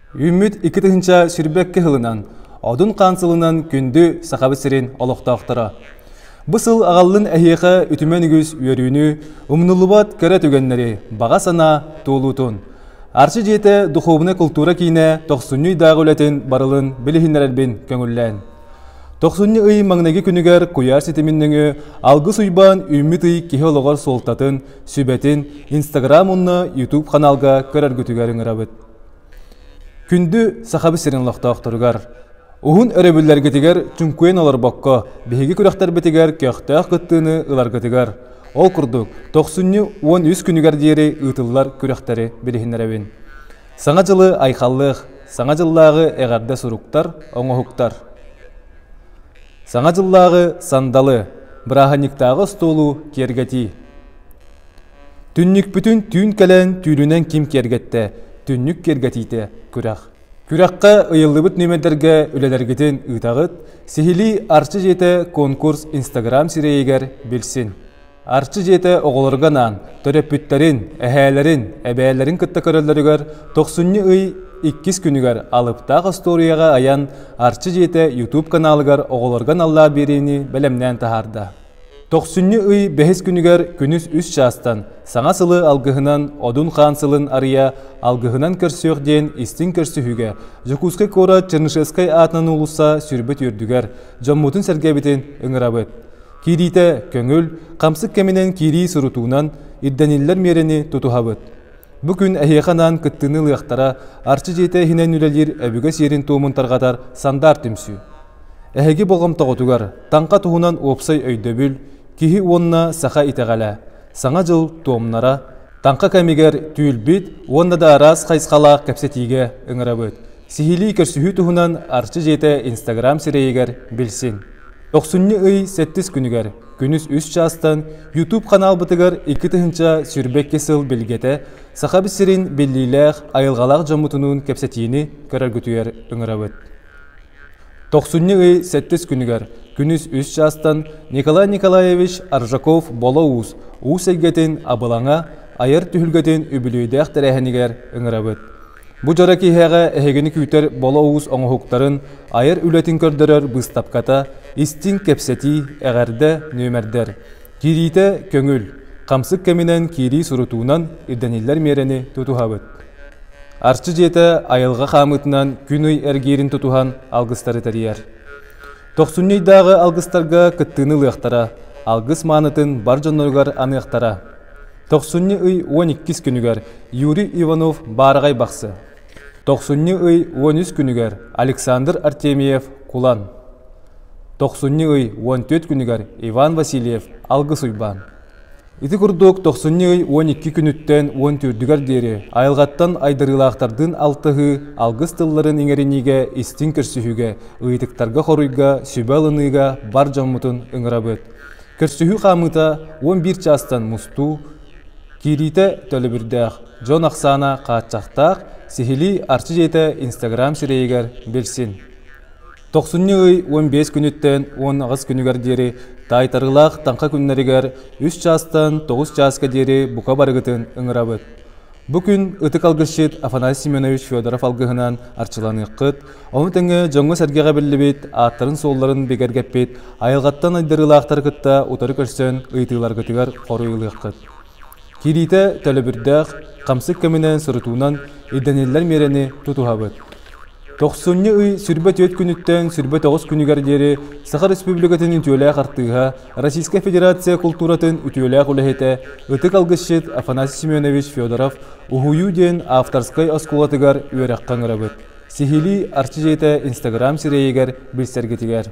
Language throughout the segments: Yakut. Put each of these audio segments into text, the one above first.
Үүммүт 2022 сылынан, Одун хаан сылынан күндү Сахабыт сирин олохтоохторо! Бу сыл аҕаллын эһиэхэ үтүмэн үгүс үөрүүнү, умнуллубат кэрэ түгэннэри, баҕа санаа туолуутун. Арчы дьиэтэ духуобунай култуура киинэ тохсунньу ыйдааҕы үлэтин барылын билиһиннэрэрбин көҥүллээн. Тохсунньу ый маҥнайгы күнүгэр куйаар ситимин нөҥүө Алгыс Уйбаан үүммүт ый киһи олоҕор суолтатын, сүбэтин Инстаграм уонна Ютуб ханаалга көрөргүтүгэр ыҥырабыт. Күндү Сахабыт сирин олохтоохторугар! Уһун өрөбүллэргитигэр чуҥкуйан олорбокко, биһиги күрэхтэрбитигэр көхтөөх кыттыыны ыларгытыгар, ол курдук, тохсунньу 13 күнүгэр диэри ыытыллар күрэхтэри билиһиннэрэбин. Саҥа дьылы айхаллыах, Саҥа дьыллааҕы эҕэрдэ суруктар, оҥоһуктар. Саҥа дьыллааҕы сандалы, бырааһынньыктааҕы остуолу киэргэтии. Түннүкпүтүн түүн кэлэн түүлүнэн ким киэргэттэ, түннүк киэргэтиитэ күрэх. Күрэххэ ыйыллыбыт нүөмэрдэргэ үлэлэргитин ыытаҕыт, сиһилии Арчы дьиэтэ конкурс Инстаграм сирэйигэр билсин. Арчы дьиэтэ оҕолорго анаан, төрөппүттэрин, эһээлэрин, эбээлэрин кытта көрөллөрүгэр тохсунньу ый иккис күнүгэр алыптаах остуоруйаҕа айан Арчы дьиэтэ YouTube каналыгар оҕолорго аналлаах биэриини бэлэмнээн таһаарда. Тохсунньу ый бэһис күнүгэр күнүс үс чаастан саҥа сылы алгыһынан Одун хаан сылын арыйа алгыһынан көрсүөх диэн истиҥ көрсүһүүгэ Дьокуускай куорат Чернышевскай аатынан уулусса сүүрбэт үөрдүгэр дьоммутун-сэргэбитин ыҥырабыт. Киириитэ көҥүл, хамсык кэминэн киирии сурутуунан ирдэниллэр миэрэни тутуһабыт. Бу күн эһиэхэ анаан кыттыыны ылыахтара Арчы дьиэтэ иһинэн үлэлиир өбүгэ сиэрин-туомун тарҕатар Сандаар түмсүү. Эһиги болҕомтоҕутугар таҥха туһунан уопсай өйдөбүл, киһи уонна саха итэҕэлэ, Саҥа дьыл туомнара, таҥха кэмигэр түүл-бит уонна да араас хайысхалаах кэпсэтиигэ ыҥырабыт. Сиһилии көрсүһүү туһунан Арчы дьиэтэ Инстаграм сирэйигэр билсин. Тохсунньу ый сэттис күнүгэр, күнүс үс чаастан YouTube ханаалбытыгар 2022 сыл билгэтэ Сахабыт сирин биллиилээх, айылҕалаах дьоммутунуун кэпсэтиини көрөргүтүгэр ыҥырабыт. Тохсунньу ый сэттис күнүгэр, күнүс үс чаастан Николай Николаевич Аржаков Боло Уус уус эйгэтин абылаҥа айар түһүлгэтин үбүлүөйдээх тэрээһинигэр ыҥырабыт. Бу дьоро киэһэҕэ эһигини күүтэр Боло Уус оҥоһуктарын, айар үлэтин көрдөрөр быыстапката, истиҥ кэпсэтии, эҕэрдэ нүөмэрдэр. Киириитэ көҥүл, хамсык кэминэн киирии сурутуунан ирдэниллэр миэрэни тутуһабыт. Арчы дьиэтэ айылҕа хаамыытынан күн-ый эргиирин тутуһан алгыстары тэрийэр. Тохсунньу ыйдааҕы алгыстарга кыттыыны ылыахтара, алгыс маанытын бар дьонноругар аныахтара. Тохсунньу ый 12 күнүгэр Юрий Иванов Баараҕай Бахсы. Тохсунньу ый 13 күнүгэр Александр Артемьев Кулан. Тохсунньу ый 14 күнүгэр Иван Васильев Алгыс Уйбаан. Ити курдук тохсунньу ый 12 күнүттэн 14-үгэр диэри айылҕаттан айдарыылаахтардыын алтыһыы, алгыс тылларын иҥэриниигэ, истиҥ көрсүһүүгэ, ыйытыктарга хоруйга, сүбэ ылыныыга бар дьоммутун ыҥырабыт. Көрсүһүү хаамыыта 11 чаастан мустуу, киириитэ төлөбүрдээх, дьон ахсаана хааччахтаах, сиһилии Арчы дьиэтэ Инстаграм сирэйигэр билсин. Тохсунньу ый 15 күнүттэн 18 күнүгэр диэри таайтарыылаах таҥха күннэригэр үс чаастан 9 чааска диэри бука барыгытын ыҥырабыт. Бу күн ытык алгысчыт Афанасий Семенович Федоров алгыһынан арчыланыаххыт, ону тэҥэ дьоҥҥо-сэргэҕэ биллибит, ааттарын-суолларын бигэргэппит айылҕаттан айдарыылаахтары кытта утары көрсөн ыйытыыларгытыгар хоруй ылыаххыт. Киириитэ төлөбүрдээх, хамсык кэминэн сурутуунан ирдэниллэр миэрэни тутуһабыт. Тохсунньу ый 24 күнүттэн 29 күнүгэр диэри Саха Республикатын үтүөлээх артыыһа, Российскай Федерация култууратын үтүөлээх үлэһитэ, ытык алгысчыт Афанасий Семенович Федоров Уһуйуу диэн авторскай оскуолатыгар үөрэххэ ыҥырабыт. Сиһилии Арчы дьиэтэ Инстаграм сирэйигэр билсэргитигэр.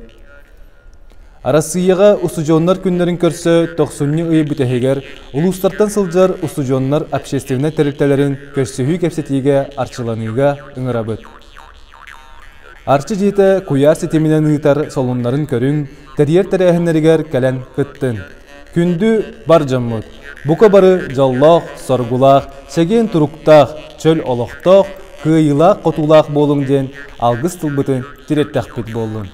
Арассыыйаҕа устудьуоннар күннэрин көрсө тохсунньу ый бүтэһигэр улуустартан сылдьар устудьуоннар общественнай тэрилтэлэрин көрсүһүү кэпсэтиигэ арчыланыыга ыҥырабыт. Арчы дьиэтэ куйаар ситиминэн ыытар солуннарын көрүҥ, тэрийэр тэрээһиннэригэр кэлэн кыттын. Күндү бар дьоммут, бука бары дьоллоох, соргулаах, чэгиэн туруктаах, чөл олохтоох, кыайыылаах-хотуулаах буолуҥ диэн алгыс тылбытын тириэртэхпит буоллун.